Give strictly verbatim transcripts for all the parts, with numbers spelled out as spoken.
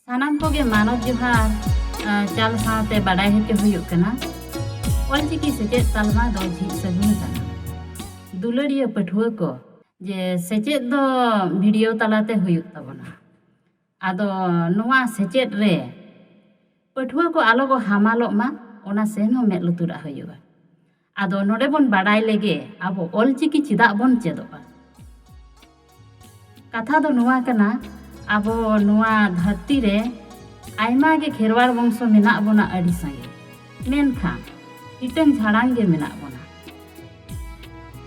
ᱥᱟᱱᱟᱢ ᱠᱚᱜᱮ ᱢᱟᱱᱚᱛ ᱡᱚᱦᱟᱨ, ᱟᱸ, ᱪᱟᱞ ᱥᱟᱶᱛᱮ ᱵᱟᱰᱟᱭ ᱦᱚᱪᱚ ᱦᱩᱭᱩᱜ ᱠᱟᱱᱟ, ᱚᱞᱪᱤᱠᱤ ᱥᱮᱪᱮᱫ ᱛᱟᱞᱢᱟ ᱫᱚ ᱡᱷᱤᱡ ᱥᱟᱹᱜᱩᱱ ᱠᱟᱱᱟ᱾ ᱫᱩᱞᱟᱹᱲᱤᱭᱟᱹ ᱯᱟᱹᱴᱷᱩᱣᱟᱹ ᱠᱚ, ᱡᱮ ᱥᱮᱪᱮᱫ ᱫᱚ video ᱛᱟᱞᱟᱛᱮ ᱦᱩᱭᱩᱜ ᱛᱟᱵᱚᱱᱟ᱾ ᱟᱫᱚ ᱱᱚᱣᱟ ᱥᱮᱪᱮᱫ ᱨᱮ ᱯᱟᱹᱴᱷᱩᱣᱟᱹ ᱠᱚ ᱟᱞᱚ ᱠᱚ ᱦᱟᱢᱟᱞᱚᱜ ᱢᱟ, ᱚᱱᱟ ᱥᱮᱱ ᱦᱚᱸ ᱢᱮᱫ ᱞᱩᱛᱩᱨᱟᱜ ᱦᱩᱭᱩᱜᱼᱟ᱾ ᱟᱫᱚ ᱱᱚᱰᱮ ᱵᱚᱱ ᱵᱟᱰᱟᱭ ᱞᱮᱜᱮ, ᱟᱵᱚ ᱚᱞᱪᱤᱠᱤ ᱪᱮᱫᱟᱜ ᱵᱚᱱ ᱪᱮᱫᱚᱜᱼᱟ? ᱠᱟᱛᱷᱟ ᱫᱚ ᱱᱚᱣᱟ ᱠᱟᱱᱟ, ᱟᱵᱚ ᱱᱚᱣᱟ ᱫᱷᱟᱹᱨᱛᱤ ᱨᱮ ᱟᱭᱢᱟ ᱜᱮ ᱠᱷᱮᱨᱣᱟᱲ ᱵᱚᱝᱥᱚ ᱢᱮᱱᱟᱜ ᱵᱚᱱᱟ ᱟᱹᱰᱤ ᱥᱟᱸᱜᱮ, ᱢᱮᱱᱠᱷᱟᱱ ᱦᱤᱴᱟᱹᱝ ᱡᱷᱟᱲᱟᱝ ᱜᱮ ᱢᱮᱱᱟᱜ ᱵᱚᱱᱟ᱾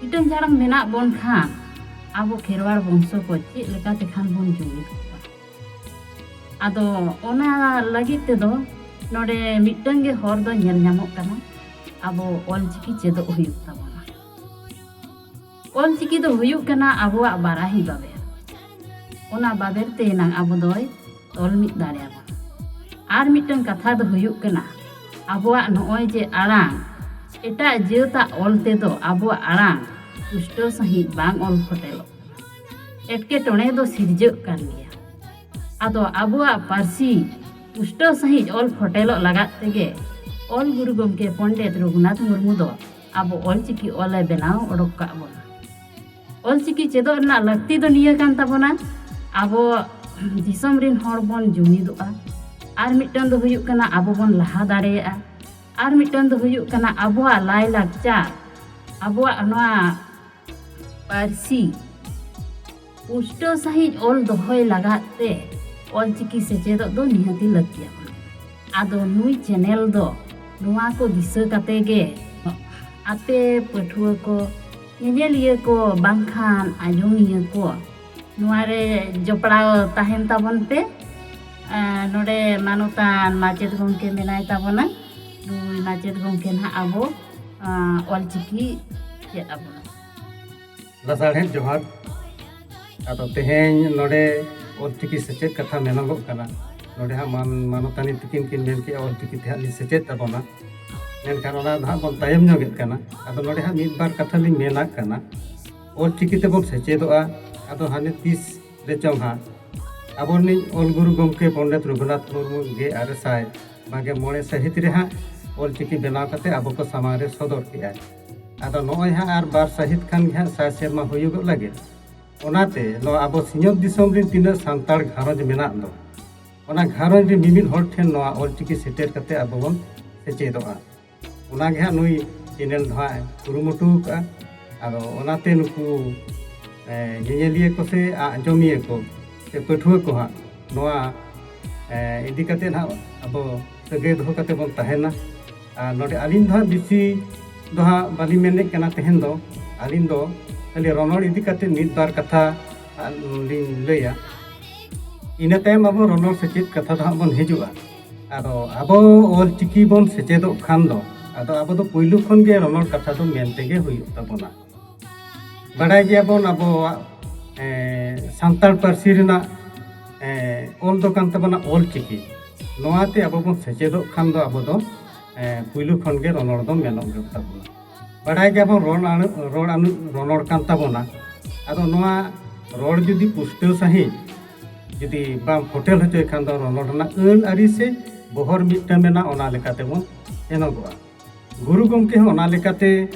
ᱦᱤᱴᱟᱹᱝ ᱡᱷᱟᱲᱟᱝ ᱢᱮᱱᱟᱜ ᱵᱚᱱ ᱠᱷᱟᱱ ᱟᱵᱚ ᱠᱷᱮᱨᱣᱟᱲ ᱵᱚᱝᱥᱚ ᱠᱚ ᱪᱮᱫ ᱞᱮᱠᱟ ᱛᱮᱠᱷᱟᱱ ᱵᱚᱱ ᱡᱩᱢᱤᱫ ᱠᱚᱣᱟ? ᱟᱫᱚ ᱚᱱᱟ ᱞᱟᱹᱜᱤᱫ ᱛᱮᱫᱚ ᱱᱚᱰᱮ ᱢᱤᱫᱴᱟᱝ ᱜᱮ ᱦᱚᱨ ᱫᱚ ᱧᱮᱞ ᱧᱟᱢᱚᱜ ᱠᱟᱱᱟ, ᱟᱵᱚ ᱚᱞᱪᱤᱠᱤ ᱪᱮᱫᱚᱜ ᱦᱩᱭᱩᱜ ᱛᱟᱵᱚᱱᱟ᱾ ᱚᱞᱪᱤᱠᱤ ᱫᱚ ᱦᱩᱭᱩᱜ ᱠᱟᱱᱟ ᱟᱵᱚᱣᱟᱜ ᱵᱟᱨᱟᱦᱤ ᱵᱟᱵᱮᱨ᱾ ᱚᱱᱟ ᱵᱟᱵᱮᱨ ᱛᱮ ᱮᱱᱟᱝ ᱟᱵᱚ ᱫᱚᱭ ᱛᱚᱞ ᱢᱤᱫ ᱫᱟᱲᱮᱭᱟᱵᱚᱱᱟ᱾ ᱟᱨ ᱢᱤᱫᱴᱟᱝ ᱠᱟᱛᱷᱟ ᱫᱚ ᱦᱩᱭᱩᱜ ᱠᱟᱱᱟ, ᱟᱵᱚᱣᱟᱜ ᱱᱚᱜᱼᱚᱭ ᱡᱮ ᱟᱲᱟᱝ, ᱮᱴᱟᱜ ᱡᱟᱹᱛᱟᱜ ᱚᱞ ᱛᱮᱫᱚ ᱟᱵᱚᱣᱟᱜ ᱟᱲᱟᱝ ᱯᱩᱥᱴᱟᱹᱣ ᱥᱟᱺᱦᱤᱡ ᱵᱟᱝ ᱚᱞ ᱯᱷᱚᱴᱮᱞᱚᱜ ᱠᱟᱱᱟ᱾ ᱮᱴᱠᱮᱴᱚᱬᱮ ᱫᱚ ᱥᱤᱨᱡᱟᱹᱜ ᱠᱟᱱ ᱜᱮᱭᱟ᱾ ᱟᱫᱚ ᱟᱵᱚᱣᱟᱜ ᱯᱟᱹᱨᱥᱤ ᱯᱩᱥᱴᱟᱹᱣ ᱥᱟᱺᱦᱤᱡ ᱚᱞ ᱯᱷᱚᱴᱮᱞᱚᱜ ᱞᱟᱜᱟᱫ ᱛᱮᱜᱮ ᱚᱞ ᱜᱩᱨᱩ ᱜᱚᱢᱠᱮ ᱯᱚᱱᱰᱤᱛ ᱨᱚᱜᱷᱩᱱᱟᱛᱷ ᱢᱩᱨᱢᱩ ᱫᱚ ᱟᱵᱚ ᱚᱞᱪᱤᱠᱤ ᱚᱞᱮ ᱵᱮᱱᱟᱣ ᱚᱰᱚᱠ ᱠᱟᱜ ᱵᱚᱱᱟ᱾ ᱚᱞᱪᱤᱠᱤ ᱪᱮᱫᱚᱜ ᱨᱮᱱᱟᱜ ᱞᱟᱹᱠᱛᱤ ᱫᱚ ᱱᱤᱭᱟᱹ ᱠᱟᱱ ᱛᱟᱵᱚᱱᱟ, ᱟᱵᱚ ᱫᱤᱥᱚᱢ ᱨᱤᱱ ᱦᱚᱲ ᱵᱚᱱ ᱡᱩᱢᱤᱫᱚᱜᱼᱟ᱾ ᱟᱨ ᱢᱤᱫᱴᱟᱝ ᱫᱚ ᱦᱩᱭᱩᱜ ᱠᱟᱱᱟ ᱟᱵᱚ ᱵᱚᱱ ᱞᱟᱦᱟ ᱫᱟᱲᱮᱭᱟᱜᱼᱟ᱾ ᱟᱨ ᱢᱤᱫᱴᱟᱝ ᱫᱚ ᱦᱩᱭᱩᱜ ᱠᱟᱱᱟ ᱟᱵᱚᱣᱟᱜ ᱞᱟᱭᱼᱞᱟᱠᱪᱟᱨ, ᱟᱵᱚᱣᱟᱜ ᱱᱚᱣᱟ ᱯᱟᱹᱨᱥᱤ ᱯᱩᱥᱴᱟᱹᱣ ᱥᱟᱺᱦᱤᱡ ᱚᱞ ᱫᱚᱦᱚᱭ ᱞᱟᱜᱟᱫ ᱛᱮ ᱚᱞᱪᱤᱠᱤ ᱥᱮᱪᱮᱫᱚᱜ ᱫᱚ ᱱᱤᱦᱟᱹᱛᱤ ᱞᱟᱹᱠᱛᱤᱭᱟᱵᱚᱱᱟ᱾ ᱟᱫᱚ ᱱᱩᱭ channel ᱫᱚ ᱱᱚᱣᱟ ᱠᱚ ᱫᱤᱥᱟᱹ ᱠᱟᱛᱮ ᱜᱮ ᱟᱯᱮ ᱯᱟᱹᱴᱷᱩᱣᱟᱹ ᱠᱚ, ᱧᱮᱧᱮᱞᱤᱭᱟᱹ ᱠᱚ ᱵᱟᱝᱠᱷᱟᱱ ᱟᱸᱡᱚᱢᱤᱭᱟᱹ ᱠᱚ ᱱᱚᱣᱟ ᱨᱮ ᱡᱚᱯᱲᱟᱣ ᱛᱟᱦᱮᱱ ᱛᱟᱵᱚᱱ ᱯᱮ᱾ ᱟᱨ ᱱᱚᱰᱮ ᱢᱟᱱᱚᱛᱟᱱ ᱢᱟᱪᱮᱫ ᱜᱚᱢᱠᱮ ᱢᱮᱱᱟᱭ ᱛᱟᱵᱚᱱᱟ᱾ ᱱᱩᱭ ᱢᱟᱪᱮᱫ ᱜᱚᱢᱠᱮ ᱱᱟᱦᱟᱜ ᱟᱵᱚ, ᱟᱸ, ᱚᱞᱪᱤᱠᱤ ᱪᱮᱫ ᱟᱵᱚᱱᱟ᱾ ᱞᱟᱥᱟᱲᱦᱮᱫ ᱡᱚᱦᱟᱨ᱾ ᱟᱫᱚ ᱛᱮᱦᱮᱧ ᱱᱚᱰᱮ ᱚᱞᱪᱤᱠᱤ ᱥᱮᱪᱮᱫ ᱠᱟᱛᱷᱟ ᱢᱮᱱᱚᱜᱚᱜ ᱠᱟᱱᱟ᱾ ᱱᱚᱰᱮ ᱦᱟᱸᱜ ᱢᱟᱱ-, ᱢᱟᱱᱚᱛᱟᱱᱤ ᱛᱤᱠᱤᱱ ᱠᱤᱱ ᱢᱮᱱ ᱠᱮᱜᱼᱟ, ᱚᱞᱪᱤᱠᱤ ᱛᱮ ᱦᱟᱸᱜ ᱞᱤᱧ ᱥᱮᱪᱮᱫ ᱛᱟᱵᱚᱱᱟ᱾ ᱢᱮᱱᱠᱷᱟᱱ ᱚᱱᱟ ᱫᱚ ᱦᱟᱸᱜ ᱵᱚᱱ ᱛᱟᱭᱚᱢ ᱧᱚᱜᱮᱫ ᱠᱟᱱᱟ᱾ ᱟᱫᱚ ᱱᱚᱰᱮ ᱦᱟᱸᱜ ᱢᱤᱫ ᱵᱟᱨ ᱠᱟᱛᱷᱟ ᱞᱤᱧ ᱢᱮᱱᱟᱜ ᱠᱟᱱᱟ᱾ ᱚᱞᱪᱤᱠᱤ ᱛᱮᱵᱚᱱ ᱥᱮᱪᱮᱫᱚᱜᱼᱟ, ᱟᱫᱚ ᱦᱟᱱᱮ ᱛᱤᱥ ᱨᱮᱪᱚᱝ ᱦᱟᱸᱜ ᱟᱵᱚ ᱨᱤᱱᱤᱡ ᱚᱞ ᱜᱩᱨᱩ ᱜᱚᱢᱠᱮ ᱯᱚᱱᱰᱤᱛ ᱨᱚᱜᱷᱩᱱᱟᱛᱷ ᱢᱩᱨᱢᱩ ᱜᱮᱞ ᱟᱨᱮ ᱥᱟᱭ ᱵᱟᱜᱮ ᱢᱚᱬᱮ ᱥᱟᱹᱦᱤᱛ ᱨᱮ ᱦᱟᱸᱜ ᱚᱞᱪᱤᱠᱤ ᱵᱮᱱᱟᱣ ᱠᱟᱛᱮ ᱟᱵᱚ ᱠᱚ ᱥᱟᱢᱟᱝ ᱨᱮ ᱥᱚᱫᱚᱨ ᱠᱮᱜᱼᱟᱭ᱾ ᱟᱫᱚ ᱱᱚᱜᱼᱚᱭ ᱦᱟᱸᱜ ᱟᱨ ᱵᱟᱨ ᱥᱟᱹᱦᱤᱛ ᱠᱷᱟᱱ ᱜᱮ ᱦᱟᱸᱜ ᱥᱟᱭ ᱥᱮᱨᱢᱟ ᱦᱩᱭᱩᱜᱚᱜ ᱞᱟᱹᱜᱤᱫ᱾ ᱚᱱᱟᱛᱮ ᱱᱚᱣᱟ ᱟᱵᱚ ᱥᱤᱧᱚᱛ ᱫᱤᱥᱚᱢ ᱨᱮ ᱛᱤᱱᱟᱹᱜ ᱥᱟᱱᱛᱟᱲ ᱜᱷᱟᱨᱚᱸᱡᱽ ᱢᱮᱱᱟᱜ ᱫᱚ, ᱚᱱᱟ ᱜᱷᱟᱨᱚᱸᱡᱽ ᱨᱮ ᱢᱤᱢᱤᱫ ᱦᱚᱲ ᱴᱷᱮᱱ ᱱᱚᱣᱟ ᱚᱞᱪᱤᱠᱤ ᱥᱮᱴᱮᱨ ᱠᱟᱛᱮ ᱟᱵᱚ ᱵᱚᱱ ᱥᱮᱪᱮᱫᱚᱜᱼᱟ᱾ ᱚᱱᱟ ᱜᱮ ᱦᱟᱸᱜ ᱱᱩᱭ ᱪᱮᱱᱮᱞ ᱫᱚ ᱦᱟᱸᱜ ᱮ ᱠᱩᱨᱩᱢᱩᱴᱩ ᱟᱠᱟᱫᱼᱟ᱾ ᱟᱫᱚ ᱚᱱᱟᱛᱮ ᱱᱩᱠᱩ, ᱮ, ᱧᱮᱧᱮᱞᱤᱭᱟᱹ ᱠᱚ ᱥᱮ ᱟᱸᱡᱚᱢᱤᱭᱟᱹ ᱠᱚ ᱥᱮ ᱯᱟᱹᱴᱷᱩᱣᱟᱹ ᱠᱚ ᱦᱟᱸᱜ ᱱᱚᱣᱟ, ᱮ, ᱤᱫᱤ ᱠᱟᱛᱮ ᱦᱟᱸᱜ ᱟᱵᱚ ᱥᱟᱹᱜᱟᱹᱭ ᱫᱚᱦᱚ ᱠᱟᱛᱮ ᱵᱚᱱ ᱛᱟᱦᱮᱱᱟ᱾ ᱟᱨ ᱱᱚᱰᱮ ᱟᱹᱞᱤᱧ ᱫᱚ ᱦᱟᱸᱜ ᱵᱮᱥᱤ ᱫᱚ ᱦᱟᱸᱜ ᱵᱟᱹᱞᱤᱧ ᱢᱮᱱᱮᱫ ᱠᱟᱱᱟ ᱛᱮᱦᱮᱧ ᱫᱚ᱾ ᱟᱹᱞᱤᱧ ᱫᱚ ᱠᱷᱟᱹᱞᱤ ᱨᱚᱱᱚᱲ ᱤᱫᱤ ᱠᱟᱛᱮ ᱢᱤᱫ ᱵᱟᱨ ᱠᱟᱛᱷᱟ ᱦᱟᱸᱜ ᱞᱤᱧ ᱞᱟᱹᱭᱟ᱾ ᱤᱱᱟᱹ ᱛᱟᱭᱚᱢ ᱟᱵᱚ ᱨᱚᱱᱚᱲ ᱥᱮᱪᱮᱫ ᱠᱟᱛᱷᱟ ᱫᱚ ᱦᱟᱸᱜ ᱵᱚᱱ ᱦᱤᱡᱩᱜᱼᱟ᱾ ᱟᱫᱚ ᱟᱵᱚ ᱚᱞᱪᱤᱠᱤ ᱵᱚᱱ ᱥᱮᱪᱮᱫᱚᱜ ᱠᱷᱟᱱ ᱫᱚ, ᱟᱫᱚ ᱟᱵᱚ ᱫᱚ ᱯᱩᱭᱞᱩ ᱠᱷᱚᱱ ᱜᱮ ᱨᱚᱱᱚᱲ ᱠᱟᱛᱷᱟ ᱫᱚ ᱢᱮᱱ ᱛᱮᱜᱮ ᱦᱩᱭᱩᱜ ᱛᱟᱵᱚᱱᱟ᱾ ᱵᱟᱰᱟᱭ ᱜᱮᱭᱟᱵᱚᱱ ᱟᱵᱚᱣᱟᱜ, ᱮ, ᱥᱟᱱᱛᱟᱲ ᱯᱟᱹᱨᱥᱤ ᱨᱮᱱᱟᱜ, ᱮ, ᱚᱞ ᱫᱚ ᱠᱟᱱ ᱛᱟᱵᱚᱱᱟ ᱚᱞᱪᱤᱠᱤ᱾ ᱱᱚᱣᱟᱛᱮ ᱟᱵᱚ ᱵᱚᱱ ᱥᱮᱪᱮᱫᱚᱜ ᱠᱷᱟᱱ ᱫᱚ ᱟᱵᱚ ᱫᱚ, ᱮ, ᱯᱩᱭᱞᱩ ᱠᱷᱚᱱ ᱜᱮ ᱨᱚᱱᱚᱲ ᱫᱚ ᱢᱮᱱᱚᱜ ᱜᱮ ᱛᱟᱵᱚᱱᱟ᱾ ᱵᱟᱰᱟᱭ ᱜᱮᱭᱟᱵᱚᱱ ᱨᱚᱲ ᱟᱹᱱᱩ-, ᱨᱚᱲ ᱟᱹᱱᱩ-, ᱨᱚᱱᱚᱲ ᱠᱟᱱ ᱛᱟᱵᱚᱱᱟ᱾ ᱟᱫᱚ ᱱᱚᱣᱟ ᱨᱚᱲ ᱡᱩᱫᱤ ᱯᱩᱥᱴᱟᱹᱣ ᱥᱟᱺᱦᱤᱡ ᱡᱩᱫᱤ ᱵᱟᱢ ᱯᱷᱚᱴᱮᱞ ᱦᱚᱪᱚᱭ ᱠᱷᱟᱱ ᱫᱚ ᱨᱚᱱᱚᱲ ᱨᱮᱱᱟᱜ ᱟᱹᱱ ᱟᱹᱨᱤ ᱥᱮ ᱵᱚᱦᱚᱨ ᱢᱤᱫᱴᱟᱝ ᱢᱮᱱᱟᱜᱼᱟ, ᱚᱱᱟ ᱞᱮᱠᱟᱛᱮ ᱵᱚᱱ ᱥᱮᱱᱚᱜᱚᱜᱼᱟ᱾ ᱜᱩᱨᱩ ᱜᱚᱢᱠᱮ ᱦᱚᱸ ᱚᱱᱟ ᱞᱮᱠᱟᱛᱮ,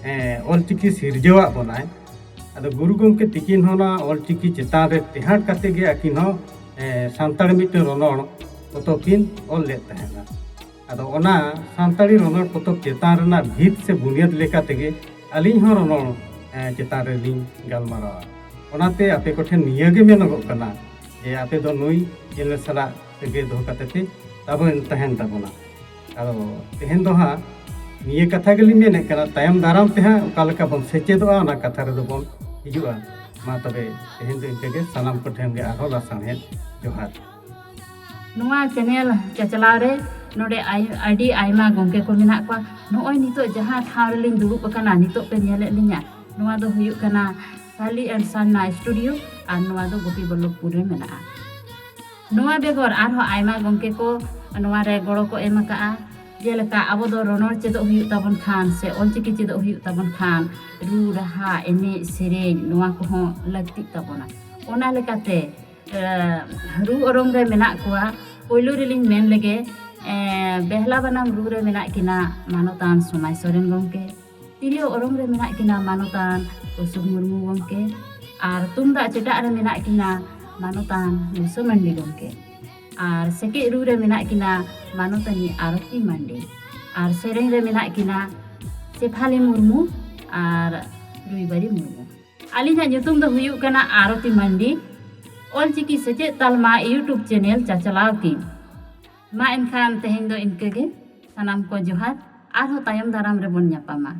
ᱮ, ᱚᱞᱪᱤᱠᱤ ᱥᱤᱨᱡᱟᱹᱣᱟᱜ ᱵᱚᱱᱟᱭ᱾ ᱟᱫᱚ ᱜᱩᱨᱩ ᱜᱚᱢᱠᱮ ᱛᱤᱠᱤᱱ ᱦᱚᱸ ᱚᱱᱟ ᱚᱞᱪᱤᱠᱤ ᱪᱮᱛᱟᱱ ᱨᱮ ᱴᱮᱦᱟᱸᱴ ᱠᱟᱛᱮ ᱜᱮ ᱟᱹᱠᱤᱱ ᱦᱚᱸ, ᱮ, ᱥᱟᱱᱛᱟᱲᱤ ᱢᱤᱫᱴᱟᱝ ᱨᱚᱱᱚᱲ ᱯᱚᱛᱚᱵ ᱠᱤᱱ ᱚᱞ ᱞᱮᱫ ᱛᱟᱦᱮᱸᱱᱟ᱾ ᱟᱫᱚ ᱚᱱᱟ ᱥᱟᱱᱛᱟᱲᱤ ᱨᱚᱱᱚᱲ ᱯᱚᱛᱚᱵ ᱪᱮᱛᱟᱱ ᱨᱮᱱᱟᱜ ᱵᱷᱤᱛ ᱥᱮ ᱵᱩᱱᱤᱭᱟᱹᱫ ᱞᱮᱠᱟ ᱛᱮᱜᱮ ᱟᱹᱞᱤᱧ ᱦᱚᱸ ᱨᱚᱱᱚᱲ, ᱮ, ᱪᱮᱛᱟᱱ ᱨᱮᱞᱤᱧ ᱜᱟᱞᱢᱟᱨᱟᱣᱟ᱾ ᱚᱱᱟᱛᱮ ᱟᱯᱮ ᱠᱚᱴᱷᱮᱱ ᱱᱤᱭᱟᱹ ᱜᱮ ᱢᱮᱱᱚᱜᱚᱜ ᱠᱟᱱᱟ ᱡᱮ ᱟᱯᱮ ᱫᱚ ᱱᱩᱭ ᱪᱮᱱᱮᱞ ᱥᱟᱞᱟᱜ ᱥᱟᱹᱜᱟᱹᱭ ᱫᱚᱦᱚ ᱠᱟᱛᱮ ᱯᱮ ᱛᱟᱵᱮᱱ ᱛᱟᱦᱮᱱ ᱛᱟᱵᱚᱱᱟ᱾ ᱟᱫᱚ ᱛᱮᱦᱮᱧ ᱫᱚ ᱦᱟᱸᱜ ᱱᱤᱭᱟᱹ ᱠᱟᱛᱷᱟ ᱜᱮᱞᱤᱧ ᱢᱮᱱᱮᱫ ᱠᱟᱱᱟ, ᱛᱟᱭᱚᱢ ᱫᱟᱨᱟᱢ ᱛᱮ ᱦᱟᱸᱜ ᱚᱠᱟ ᱞᱮᱠᱟ ᱵᱚᱱ ᱥᱮᱪᱮᱫᱚᱜᱼᱟ, ᱚᱱᱟ ᱠᱟᱛᱷᱟ ᱨᱮᱫᱚ ᱵᱚᱱ ᱦᱤᱡᱩᱜᱼᱟ᱾ ᱢᱟ ᱛᱚᱵᱮ ᱛᱮᱦᱮᱧ ᱫᱚ ᱤᱱᱠᱟᱹ ᱜᱮ, ᱥᱟᱱᱟᱢ ᱠᱚᱴᱷᱮᱱ ᱜᱮ ᱟᱨᱦᱚᱸ ᱞᱟᱥᱟᱲᱦᱮᱫ ᱡᱚᱦᱟᱨ᱾ ᱱᱚᱣᱟ ᱪᱮᱱᱮᱞ ᱪᱟᱪᱞᱟᱣ ᱨᱮ ᱱᱚᱰᱮ ᱟᱭ-, ᱟᱹᱰᱤ ᱟᱭᱢᱟ ᱜᱚᱢᱠᱮ ᱠᱚ ᱢᱮᱱᱟᱜ ᱠᱚᱣᱟ᱾ ᱱᱚᱜᱼᱚᱭ ᱱᱤᱛᱚᱜ ᱡᱟᱦᱟᱸ ᱴᱷᱟᱶ ᱨᱮᱞᱤᱧ ᱫᱩᱲᱩᱵ ᱟᱠᱟᱱᱟ, ᱱᱤᱛᱚᱜ ᱯᱮ ᱧᱮᱞᱮᱫ ᱞᱤᱧᱟ, ᱱᱚᱣᱟ ᱫᱚ ᱦᱩᱭᱩᱜ ᱠᱟᱱᱟ ᱥᱟᱞᱤ and ᱥᱟᱱᱱᱟ ᱥᱴᱩᱰᱤᱭᱳ, ᱟᱨ ᱱᱚᱣᱟ ᱫᱚ ᱜᱳᱯᱤ ᱵᱚᱞᱞᱚᱵᱷᱯᱩᱨ ᱨᱮ ᱢᱮᱱᱟᱜᱼᱟ᱾ ᱱᱚᱣᱟ ᱵᱮᱜᱚᱨ ᱟᱨᱦᱚᱸ ᱟᱭᱢᱟ ᱜᱚᱢᱠᱮ ᱠᱚ ᱱᱚᱣᱟ ᱨᱮ ᱜᱚᱲᱚ ᱠᱚ ᱮᱢ ᱟᱠᱟᱫᱼᱟ, ᱡᱮᱞᱮᱠᱟ ᱟᱵᱚ ᱫᱚ ᱨᱚᱱᱚᱲ ᱪᱮᱫᱚᱜ ᱦᱩᱭᱩᱜ ᱛᱟᱵᱚᱱ ᱠᱷᱟᱱ ᱥᱮ ᱚᱞᱪᱤᱠᱤ ᱪᱮᱫᱚᱜ ᱦᱩᱭᱩᱜ ᱛᱟᱵᱚᱱ ᱠᱷᱟᱱ ᱨᱩ ᱨᱟᱦᱟ, ᱮᱱᱮᱡ ᱥᱮᱨᱮᱧ, ᱱᱚᱣᱟ ᱠᱚᱦᱚᱸ ᱞᱟᱹᱠᱛᱤᱜ ᱛᱟᱵᱚᱱᱟ᱾ ᱚᱱᱟ ᱞᱮᱠᱟᱛᱮ ᱮ, ᱨᱩ ᱚᱨᱚᱝ ᱨᱮ ᱢᱮᱱᱟᱜ ᱠᱚᱣᱟ᱾ ᱯᱳᱭᱞᱳ ᱨᱮᱞᱤᱧ ᱢᱮᱱ ᱞᱮᱜᱮ, ᱮ, ᱵᱮᱦᱞᱟ ᱵᱟᱱᱟᱢ ᱨᱩ ᱨᱮ ᱢᱮᱱᱟᱜ ᱠᱤᱱᱟ ᱢᱟᱱᱚᱛᱟᱱ ᱥᱚᱢᱟᱭ ᱥᱚᱨᱮᱱ ᱜᱚᱢᱠᱮ, ᱛᱤᱨᱭᱳ ᱚᱨᱚᱝ ᱨᱮ ᱢᱮᱱᱟᱜ ᱠᱤᱱᱟ ᱢᱟᱱᱚᱛᱟᱱ ᱚᱥᱳᱠ ᱢᱩᱨᱢᱩ ᱜᱚᱢᱠᱮ, ᱟᱨ ᱛᱩᱢᱫᱟᱜ ᱪᱮᱴᱟᱜ ᱨᱮ ᱢᱮᱱᱟᱜ ᱠᱤᱱᱟ ᱢᱟᱱᱚᱛᱟᱱ ᱢᱩᱥᱟᱹ ᱢᱟᱱᱰᱤ ᱜᱚᱢᱠᱮ, ᱟᱨ ᱥᱮᱠᱮᱡ ᱨᱩ ᱨᱮ ᱢᱮᱱᱟᱜ ᱠᱤᱱᱟ ᱢᱟᱱᱚᱛᱟᱱᱤ ᱟᱨᱚᱛᱤ ᱢᱟᱱᱰᱤ, ᱟᱨ ᱥᱮᱨᱮᱧ ᱨᱮ ᱢᱮᱱᱟᱜ ᱠᱤᱱᱟ ᱥᱮᱯᱷᱟᱞᱤ ᱢᱩᱨᱢᱩ ᱟᱨ ᱨᱩᱭᱵᱟᱨᱤ ᱢᱩᱨᱢᱩ᱾ ᱟᱹᱞᱤᱧᱟᱜ ᱧᱩᱛᱩᱢ ᱫᱚ ᱦᱩᱭᱩᱜ ᱠᱟᱱᱟ ᱟᱨᱚᱛᱤ ᱢᱟᱱᱰᱤ᱾ ᱚᱞᱪᱤᱠᱤ ᱥᱮᱪᱮᱫ ᱛᱟᱞᱢᱟ YouTube ᱪᱮᱱᱮᱞ ᱪᱟᱪᱞᱟᱣ ᱠᱤᱱ᱾ ᱢᱟ ᱮᱱᱠᱷᱟᱱ ᱛᱮᱦᱮᱧ ᱫᱚ ᱤᱱᱠᱟᱹ ᱜᱮ᱾ ᱥᱟᱱᱟᱢ ᱠᱚ ᱡᱚᱦᱟᱨ, ᱟᱨᱦᱚᱸ ᱛᱟᱭᱚᱢ ᱫᱟᱨᱟᱢ ᱨᱮᱵᱚᱱ ᱧᱟᱯᱟᱢᱟ᱾